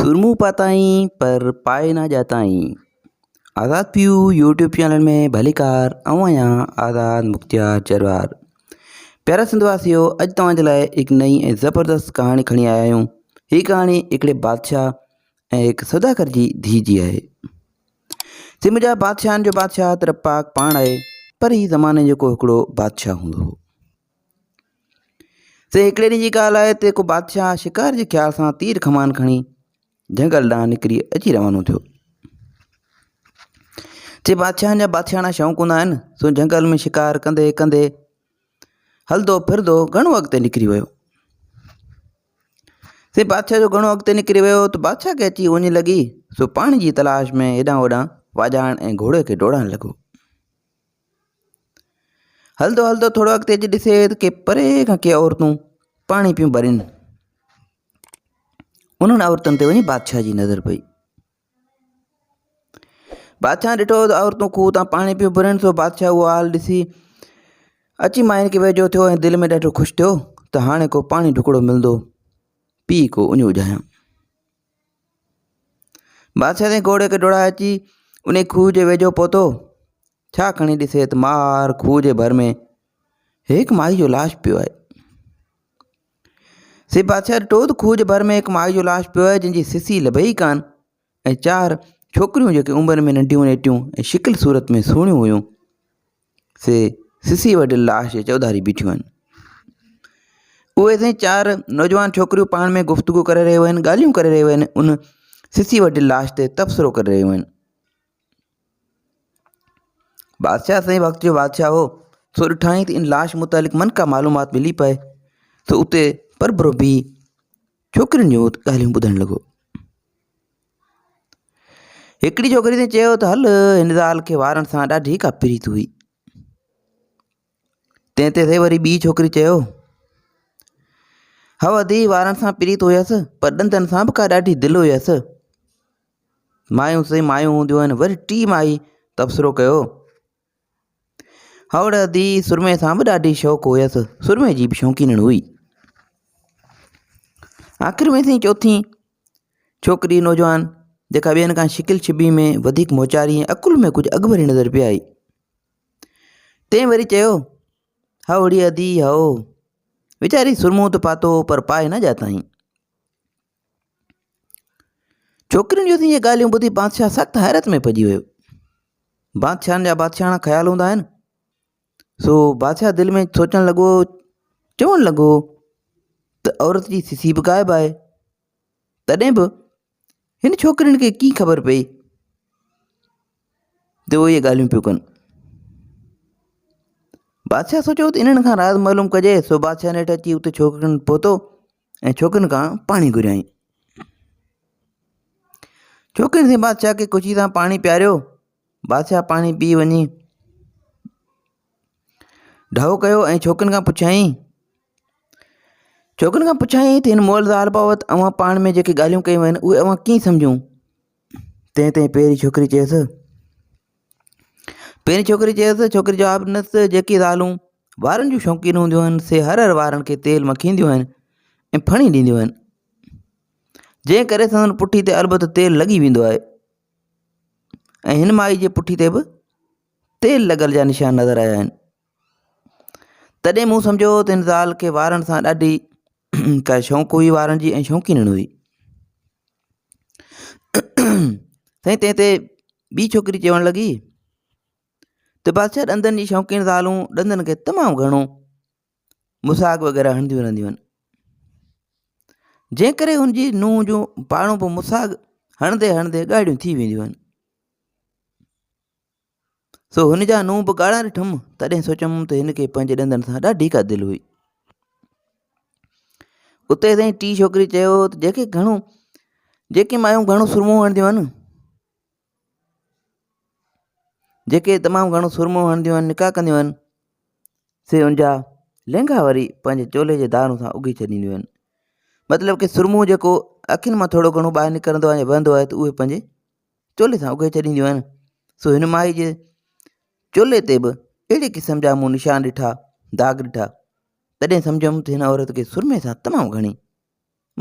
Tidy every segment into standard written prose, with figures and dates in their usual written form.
سرمو پاتائين پر پائي نه ڄاتائين. آزاد پيو يوٽيوب چينل ۾ ڀليڪار آئون آهيان آزاد مختيار جروار. پيارا سنڌ واسيو اڄ توهان جي لاء هڪ نئين ۽ زبردست ڪهاڻي کڻي آيا آهيون. هي ڪهاڻي هڪڙي بادشاهه ۽ هڪ سوداگر جي ڌيء جي آهي. سي منهنجا بادشاهن جو بادشاهه ته رب پاڪ پاڻ آهي پر هي زماني جو ڪو هڪڙو بادشاهه هوندو هو. سي هڪڙي ڏينهن جي ڳالهه آهي ته هڪ بادشاهه شڪار جي خيال سان تير کمان کڻي جهنگل ڏانهن نڪري اچي روانو ٿيو. چي بادشاهن جا بادشاهاڻا شوق هوندا آهن سو جهنگل ۾ شڪار ڪندي ڪندي هلندو ڦرندو گهڻو اڳتي نڪري ويو. سي بادشاهه جو گهڻو اڳتي نڪري ويو ته بادشاهه کي اچي اڃ لڳي سو پاڻي جي تلاش ۾ هيڏانهن هوڏانهن واجهائڻ ۽ گهوڙي کي ڊوڙائڻ لڳو. هلندو هلندو ٿورو اڳتي اچي ڏسي ته ڪي پري کان ڪي عورتون پاڻي پيون ڀرين. انهن عورتن تي وڃي بادشاهه جي نظر پئي. بادشاهه ڏٺو ته عورتون کوهه تان پاڻي پيون ڀرين سو بادشاهه اهو حال ڏسي اچي ماين کي ويجهو ٿيو ۽ دل ۾ ڏاڍو خوش ٿيو ته هاڻي ڪو پاڻي ڍڪڙو ملندو پي ڪو اڃ اجهايان. بادشاهه سائين گهوڙي کي ڊوڙائي اچي انهي کوهه جي ويجهو پهتو. ڇا کڻي ڏسي ته مار کوهه جي ڀر ۾ هڪ مائي جو لاش پيو آهي. سي بادشاهه ڏٺو ته کوهه جي ڀر ۾ هڪ مائي جو لاش پيو آهي جنهن جي سسي لڀي ئي ڪانه ۽ چار ڇوڪريون جيڪي عمر ۾ ننڍيون نيٽيون ۽ شڪل صورت ۾ سهڻيون هيون سي سسي وڍيل لاش جي چوڌاري بيٺيون آهن. اهي سائين چار نوجوان ڇوڪريون پاڻ ۾ گفتگو ڪري رهيون آهن ڳالهيون ڪري رهيون آهن ان سسي وڍيل لاش تي تبصرو ڪري رهيون آهن. بادشاهه سائين وقت جو بادشاهه هو سو ڏٺائين ته ان لاش متعلق من ڪا معلومات ملي پئي سو اتي پرڀرو بيهي ڇوڪرين جون ڳالهيون ٻڌڻ لڳو. هڪڙي ڇوڪري ته چيو ته هل هن زال کي وارن سان ڏاڍي ڪا پريت هئي. تنهن تي سي وري ٻي ڇوڪري چيو هو ادي وارن سان پريت هيس پر ڏندن سان به ڪا ڏاڍي دل هيس. مايون سي مايون هونديون آهن وري ٽي مائي تبصرو ڪيو هوڙ ادي سرمي سان به ڏاڍي شوق هيس سرمي جي به شوقينڻ هئي. آخر ۾ سائين چوٿين ڇوڪري نوجوان جيڪا ٻين کان شڪل شبيهه ۾ وڌيڪ موچاري ۽ عقل ۾ ڪجهه اڳڀري نظر پئي آئي تنهن وري چيو هوڙي ادي هو ويچاري سرمو ته پاتو پر پائي نه ڄاتائين. ڇوڪرين جون اهي ڳالهيون ٻڌي بادشاهه سخت حيرت ۾ پئجي ويو. بادشاهن جا بادشاهاڻا خيال هوندا آهن. سو بادشاهه دل ۾ سوچڻ لڳو، چوڻ لڳو ته عورت جي سسي به غائب آهي، تڏهن به هن ڇوڪرين کي ڪيئن خبر پئي ته اهي اهي ڳالهيون پيون ڪن. بادشاهه سوچيو ته انهن کان راز معلوم ڪجي، سو بادشاهه نيٺ اچي اتي ڇوڪرين وٽ پهتو ۽ ڇوڪرين کان پاڻي گهريائين. ڇوڪرين سائين بادشاهه کي خوشي سان پاڻي پياريو. بادشاهه پاڻي پي وڃي ڍؤ ڪيو ۽ ڇوڪرين کان پڇيائين ڇوڪرين کان پڇيائين ته هن مئل زال بابت اوهان پاڻ ۾ جيڪي ڳالهيون ڪيون آهن اهي اوهان ڪيئن سمجهيون؟ تنهن تي پهرين ڇوڪري چيس پهرين ڇوڪري چيس ڇوڪري جواب ڏنس ته جيڪي زالون وارن جون شوقين هونديون آهن سي هر هر وارن کي تيل مکينديون آهن ۽ ڦڻي ڏينديون آهن جنهن ڪري سندن پٺي تي البت تيل لڳي ويندو آهي ۽ هن مائي جي پٺي تي به تيل لڳل جا نشان نظر آيا آهن تڏهن مون سمجهيو ته هن زال کي وارن سان ڏاڍي ڪا شوق هئي وارن جي ۽ شوقين هئي سائين تنهن تي ٻي ڇوڪري چوڻ لڳي ته بادشاهه ڏندن جي شوقين زالون ڏندن کي تمام گهڻو مساڳ وغيره هڻنديون رهنديون آهن جنهن ڪري هن جي نونهن جون پاڙون به مساڳ هڻندي هڻندي ڳاڙهيون ٿي وينديون آهن سو هن جا نونهن به ڳاڙها ڏٺم، تڏهن سوچيم ته هن کي پنهنجي ڏندن سان ڏاڍي ڪا دل هئي. اتي سائين ٽي ڇوڪري چيو ته جيڪي گهڻو جيڪي مايون گهڻو سرمو هڻنديون آهن جيڪي تمام گهڻو سرمو هڻنديون آهن نڪا ڪنديون آهن سي ان جا لهنگا وري پنهنجي چولي جي دارون سان اگهي ڇڏينديون آهن مطلب ڪي سرمو جيڪو اکين مان ٿورو گهڻو ٻاهر نڪرندو آهي يا وهندو آهي ته اهي پنهنجي چولي سان اگهي ڇڏينديون آهن. سو هن مائي جي چولي تي به اهڙي قسم جا مون نشان ڏٺا، داغ ڏٺا. تڏهن سمجهيم ته هن عورت کي سرمي سان تمام گهڻي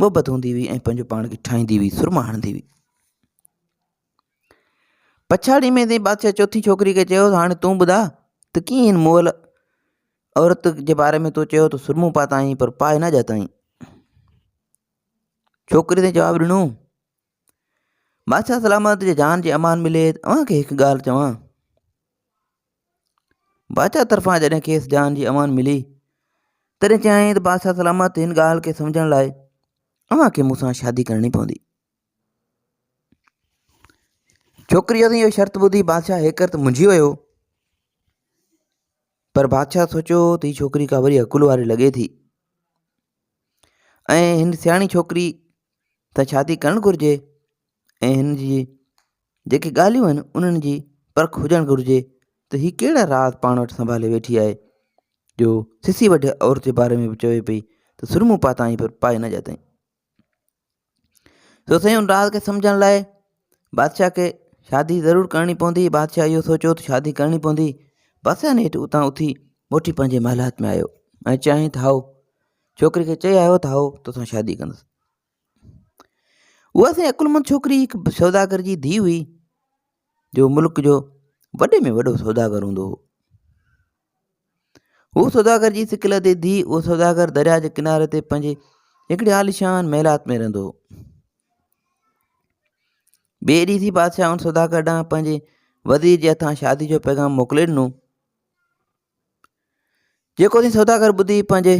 محبت هوندي هئي ۽ پنهنجو پاڻ کي ٺاهيندي هئي سرما هڻندي هئي. پڇاڙي ۾ سائين بادشاهه چوٿين ڇوڪري کي چيو ته هاڻي تون ٻڌاء ته ڪيئن هن مئل عورت جي باري ۾ تو چيو ته سرمو پاتائين پر پائي نه ڄاتائين. ڇوڪري سائين جواب ڏنو بادشاهه سلامت جي جان جي امان ملي ته اوهان کي هڪ ڳالهه چوان بادشاهه طرفان جڏهن کيس جان جي امان ملي تڏهن چيائين ته بادشاهه سلامت هن ڳالهه کي سمجهڻ لاء اوهان کي مون سان شادي ڪرڻي پوندي ڇوڪري جو اهو شرط ٻڌي بادشاهه هيڪر ته منجهي ويو پر بادشاهه سوچيو ته هي ڇوڪري ڪا وري عقل واري لڳي ٿي ۽ هن سياڻي ڇوڪري سان شادي ڪرڻ گهرجي ۽ هن جي جيڪي ڳالهيون آهن انهن جي پرک هجڻ گهرجي ته هي ڪهڙا راز پاڻ وٽ سنڀالي ويٺي آهي جو سسي وڍ عورت جي باري ۾ به چوي پئي ته سرمو پاتائين پر پائي نه ڄاتائين سو سائين ان راز کي سمجهڻ لاء بادشاهه کي شادي ضرور ڪرڻي پوندي بادشاهه اهو سوچيو ته شادي ڪرڻي پوندي بادشاهه نيٺ اتان اٿي موٽي پنهنجي محلات ۾ آيو ۽ چيائين ته هائو ڇوڪري کي چئي آيو ته هائو توسان شادي ڪندس اها سائين عقلمند ڇوڪري هڪ سوداگر جي ڌيء هئي جو ملڪ جو وڏي ۾ وڏو سوداگر هوندو هو هو سوداگر جي سڪل تي ڌيء اهو سوداگر درياء جي ڪناري تي پنهنجي هڪڙي عاليشان محلات ۾ رهندو هو. ٻئي ڏينهن ٿي بادشاهه ان سوداگر ڏانهن پنهنجي وزير جي هٿان شادي جو پيغام موڪلي ڏنو. جيڪو ٿي سوداگر ٻڌي پنهنجي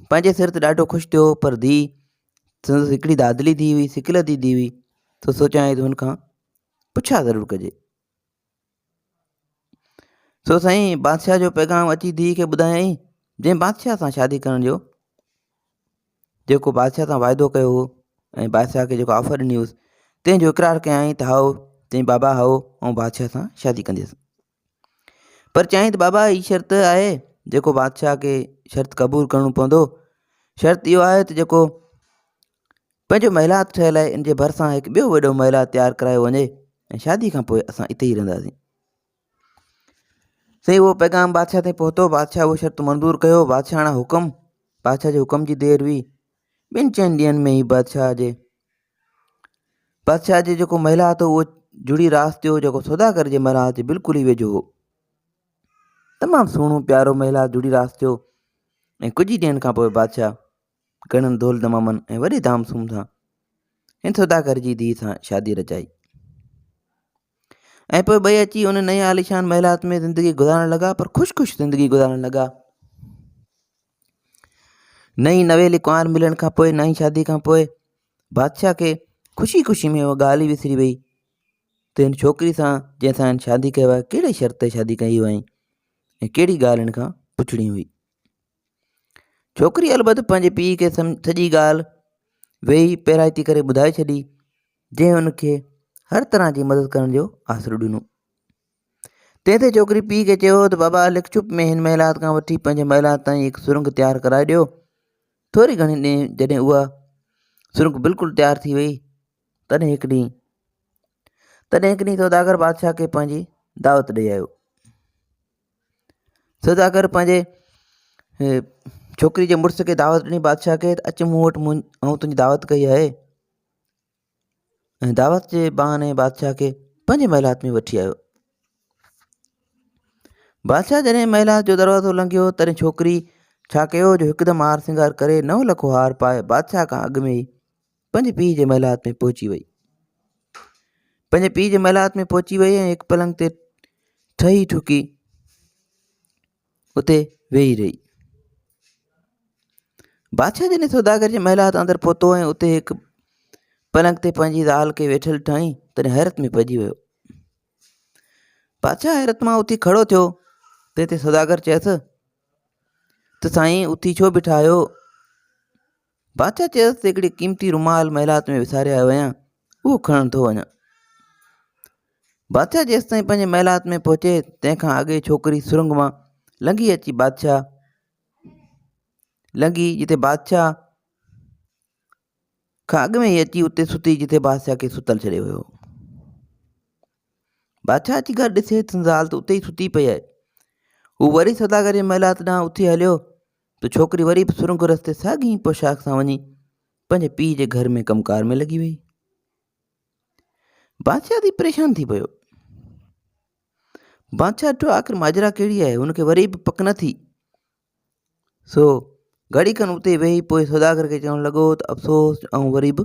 پنهنجي سر تي ڏاڍو خوش ٿيو پر ڌيء سندس هڪڙي دادلي ڌيء هئي سڪل ڌيء هئي سو سوچيائين ته هن کان پڇا ضرور ڪجي. سو سائين بادشاهه جو پيغام اچي ڌيء کي ٻڌايائين جنهن بادشاهه سان شادي ڪرڻ جو جيڪو بادشاهه سان واعدو ڪيو هو ۽ بادشاهه کي جيڪو آفر ڏني هيس تنهن جو اقرار ڪيائين ته هائو چيائين بابا هائو آئون بادشاهه سان شادي ڪنديس پر چيائين ته بابا هي شرط آهي جيڪو بادشاهه کي شرط قبول ڪرڻو پوندو شرط اهو آهي ته جيڪو پنهنجو محلات ٺهيل آهي ان جي ڀرسان هڪ ٻيو وڏو محلات تيار ڪرايو وڃي ۽ شادي کان پوء اسان اتي ئي رهنداسين. سائين اهو پيغام بادشاهه تائين پهتو بادشاهه اهو شرط منظور ڪيو بادشاهاڻا حڪم بادشاهه جي حڪم جي دير هئي ٻن چئن ڏينهن ۾ ئي بادشاهه جي بادشاهه جي جيڪو محلات هو اهو جڙي راس ٿيو جيڪو سوداگر جي محلات جي بلڪل ئي ويجهو هو تمام سهڻو پيارو محلات جڙي راس ٿيو ۽ ڪجهه ئي ڏينهن کان پوء بادشاهه گهڻن ڍول دمامن ۽ وڏي ڌام ڌوم سان هن سوداگر جي ڌيء سان شادي رچائي ۽ پوء ٻئي اچي ان نئين عاليشان محلات ۾ زندگي گذارڻ لڳا پر خوش خوش زندگي گذارڻ لڳا نئين نويلي ڪنوار ملڻ کان پوء نئين شادي کان پوء بادشاهه کي خوشي خوشي ۾ اها ڳالهه ئي وسري وئي ته هن ڇوڪري سان جنهن سان هن شادي ڪئي هئي ڪهڙي شرط تي شادي ڪئي هئائين ۽ ڪهڙي ڳالهه هن کان پڇڻي هئي ڇوڪري البت پنهنجي پيء کي سڄي ڳالهه ويهي پيرائتي ڪري ٻڌائي ڇڏي، جنهن هن کي هر طرح جي مدد ڪرڻ جو آسرو ڏنو. تنهن تي ڇوڪري پيء کي چيو ته بابا لڪ ڇپ ۾ هن محلات کان وٺي پنهنجي محلات تائين هڪ سرنگهه تيار ڪرائي ڏيو. ٿوري گهڻي ڏينهن جڏهن اها سرنگهه بلڪل تيار ٿي وئي، تڏهن هڪ ڏينهن تڏهن هڪ ڏينهن سوداگر بادشاهه کي پنهنجي دعوت ڏئي آيو. سوداگر پنهنجي ڇوڪري جي مڙس کي دعوت ڏني بادشاهه کي ته اچ مون وٽ مون آئون تنهنجي دعوت ڪئي آهي ۽ دعوت جي بهاني بادشاهه کي پنهنجي محلات ۾ وٺي آيو بادشاهه جڏهن محلات جو دروازو لنگهيو تڏهن ڇوڪري ڇا ڪيو جو هڪدم هار سنگار ڪري نو لکو هار پائي بادشاهه کان اڳ ۾ ئي پنهنجي پيء جي محلات ۾ پهچي وئي. پنهنجي پيء جي محلات ۾ پهچي وئي ۽ هڪ پلنگ تي ٺهي ٺڪي اتي ويهي رهي. بادشاهه جڏهن سوداگر جي محلات اندر پهتو ۽ اتي هڪ پلنگ تي پنهنجي زال کي ويٺل ڏٺائين تڏهن حيرت ۾ پئجي ويو. بادشاهه حيرت مان اٿي کڙو ٿيو تنهن تي سوداگر چيس ته سائين اٿي ڇو بيٺا آهيو؟ بادشاهه چيس ته هڪڙي قيمتي رومال محلات ۾ وساري آيو آهيان، اهو کڻڻ ٿو وڃان. بادشاهه جيستائين پنهنجي محلات ۾ پهچي، تنهن کان اڳي ڇوڪري سرنگ مان لنگهي اچي بادشاهه لنگهي جتي بادشاهه کان اڳ ۾ ئي اچي اتي ستي جتي بادشاهه کي ستل ڇڏي ويو. بادشاهه اچي گهر ڏسي ته زال ته اتي ئي ستي پئي آهي. هو وري سوداگر جي محلات ڏانهن اٿي هليو ته ڇوڪري وري به سرنگهه رستي ساڳي ئي پوشاڪ سان وڃي پنهنجي پيء جي گهر ۾ ڪم ڪار ۾ لڳي وئي. بادشاهه ٿي پريشان ٿي پيو. بادشاهه ڏٺو آخر ماجرا ڪهڙي آهي هن کي وري به پڪ نه ٿي. سو گهڙي کن اتي ويهي پوء سوداگر کي چوڻ لڳو ته افسوس جو آئون وري به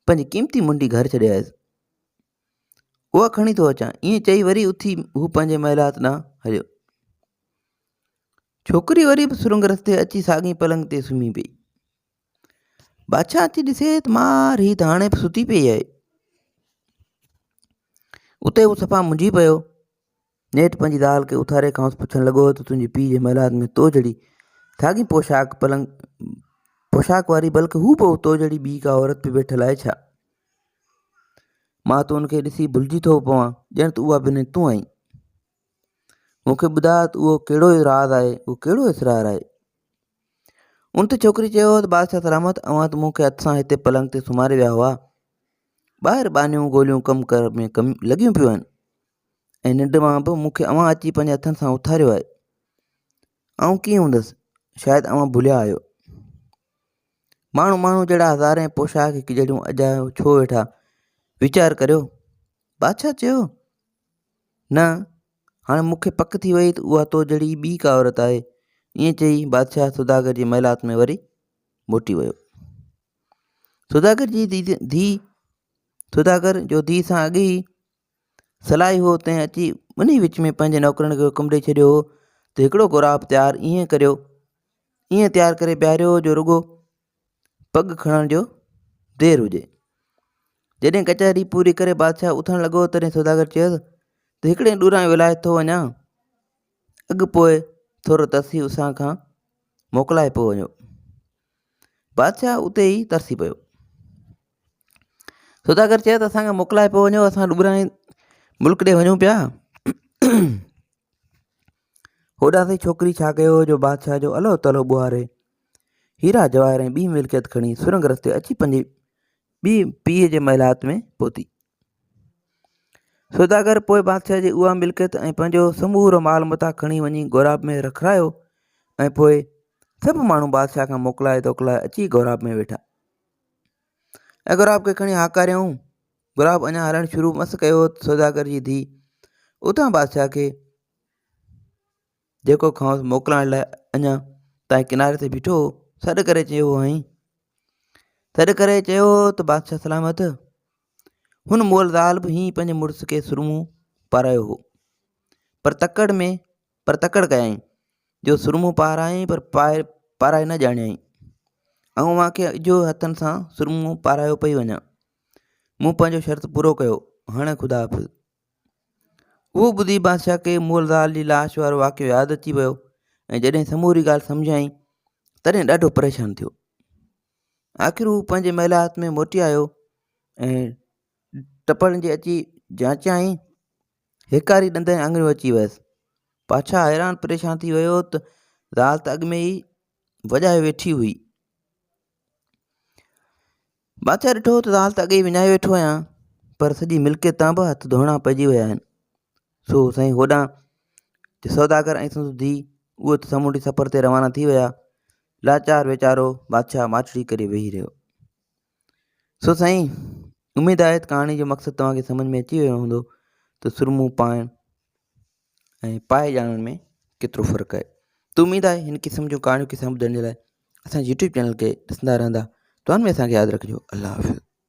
پنهنجي قيمتي منڊي گهر ڇڏي آيس. اها کڻي ٿو اچان. ائين چئي وري اٿي هو پنهنجي محلات ڏانهن هليو. ڇوڪري وري به سرنگ رستي اچي ساڳئي پلنگ تي سمهي پئي. بادشاهه اچي ڏسي ته مار هي ته هاڻي به ستي پئي آهي. اتي هو صفا منجهي پيو. نيٺ پنهنجي زال کي اٿاري کانئس پڇڻ لڳو ته تنهنجي پيء جي محلات ۾ تو جهڙي ساڳي پوشاڪ پلنگ پوشاڪ واري بلڪ هو به تو جهڙي ٻي ڪا عورت به ويٺل آهي ڇا؟ مان ته ان کي ڏسي ڀلجي ٿو پوان ڄڻ ته اها بنهه تون آهين. مون کي ٻڌاء ته اهو ڪهڙو راز آهي اهو ڪهڙو اسرار آهي؟ ان تي ڇوڪري چيو ته بادشاهه سلامت اوهان ته مون کي هٿ سان هتي پلنگ تي سمهاري ويا هئا. ٻاهر ٻانهيون گوليون ڪم ڪر ۾ ڪم لڳيون پيون آهن ۽ ننڊ مان به مون کي اوهان اچي پنهنجي هٿن سان اٿاريو آهي. آئون ڪيئن هوندس؟ شايد اوهان ڀليا آهيو. ماڻهو ماڻهو جهڙا هزارين پوشاڪ هڪجهڙيون اجايو ڇو ويٺا ويچار ڪريو. بادشاهه چيو نه، هاڻي مون کي پڪ ٿي وئي ته اها تو جهڙي ئي ٻي ڪا عورت آهي. ائين چئي بادشاهه سوداگر جي محلات ۾ وري موٽي ويو. سوداگر جي ڌيء سوداگر جو ڌيء سان اڳي ئي صلاحي هو تنهن اچي انهي وچ ۾ پنهنجي نوڪرن کي حڪم ڏئي ڇڏيو هو ته هڪڙو غوراب تيار ائين ڪريو ائين تيار ڪري بيهاريو جو رڳو پڳ کڻڻ جو دير هجي. جڏهن ڪچهري پوري ڪري بادشاهه اٿڻ لڳو، تڏهن سوداگر چيس ته هڪڙي ڏورانهين ولايت ٿو وڃان، اڳ پوء ٿورو ترسي اسان کان موڪلائي پوء وڃو. بادشاهه اتي ئي ترسي پيو. سوداگر چيو ته اسان کان موڪلائي پوء وڃو، اسان ڏورانهين ملڪ ڏي وڃون پيا. هوڏانهن سائين ڇوڪري ڇا ڪيو جو بادشاهه جو الهو تلهو ٻوهاري هيرا جواهر ۽ ٻي ملڪيت کڻي سرنگ رستي اچي پنهنجي ٻي پيء جي محلات ۾ پهتي. سوداگر پوء بادشاهه جي اها ملڪيت ۽ پنهنجو سمورو مال متاع کڻي وڃي غوراب ۾ رکرايو ۽ پوء سڀ ماڻهو بادشاهه کان موڪلائي توڪلائي اچي غوراب ۾ ويٺا ۽ غوراب کي کڻي هاڪاريائون. غوراب اڃا هلڻ شروع مس ڪيو ته سوداگر جي ڌيء اتان بادشاهه کي جيڪو کانئس موڪلائڻ لاء اڃا تائين ڪناري تي بيٺو هو، سڏ ڪري چيو هئائين. سڏ ڪري چيو ته بادشاهه سلامت! هن مئل زال به هيئن پنهنجي مڙس کي سرمو پارايو هو، پر تڪڙ ۾ پر تڪڙ ڪيائين، جو سرمو پارايائين پر پائي پارائي نه ڄاڻيائين. آئون اوهان کي اجهو هٿن سان سرمو پارايو پئي وڃان. مون پنهنجو شرط پورو ڪيو، هاڻي خدا حافظ. اهو ٻڌي بادشاهه کي مئل زال جي لاش وارو واقعو ياد اچي ويو ۽ جڏهن سموري ڳالهه سمجهيائين تڏهن ڏاڍو پريشان ٿيو. آخر هو پنهنجي محلات ۾ موٽي آيو ۽ ٽپڙ جي اچي جانچيائين، هيڪاري ڏند ۽ آڱريون اچي ويس. بادشاهه حيران پريشان ٿي ويو ته زال ته اڳ ۾ ئي وڄائي ويٺي هئي. بادشاهه ڏٺو ته زال ته اڳي ئي وڃائي ويٺو آهيان پر سڄي ملڪيت تان به هٿ ڌوئڻا پئجي ويا آهن. سو سائين هوڏانهن سوداگر ۽ سندس ڌيء اهي ته سامونڊي سفر تي روانا ٿي ويا. لاچار ويچارو بادشاهه ماٺڙي ڪري ويهي رهيو. سو سائين اميد آهي ته ڪهاڻي جو مقصد توهان کي سمجهه ۾ اچي ويو هوندو ته سرمو پائڻ ۽ پائي ڄاڻڻ ۾ ڪيترو فرق آهي ته اميد آهي هن قسم جون ڪهاڻيون قصا ٻڌڻ جي لاء اسان جي يوٽيوب چينل کي ڏسندا رهندا دعائن ۾ اسان کي ياد رکجو الله حافظ.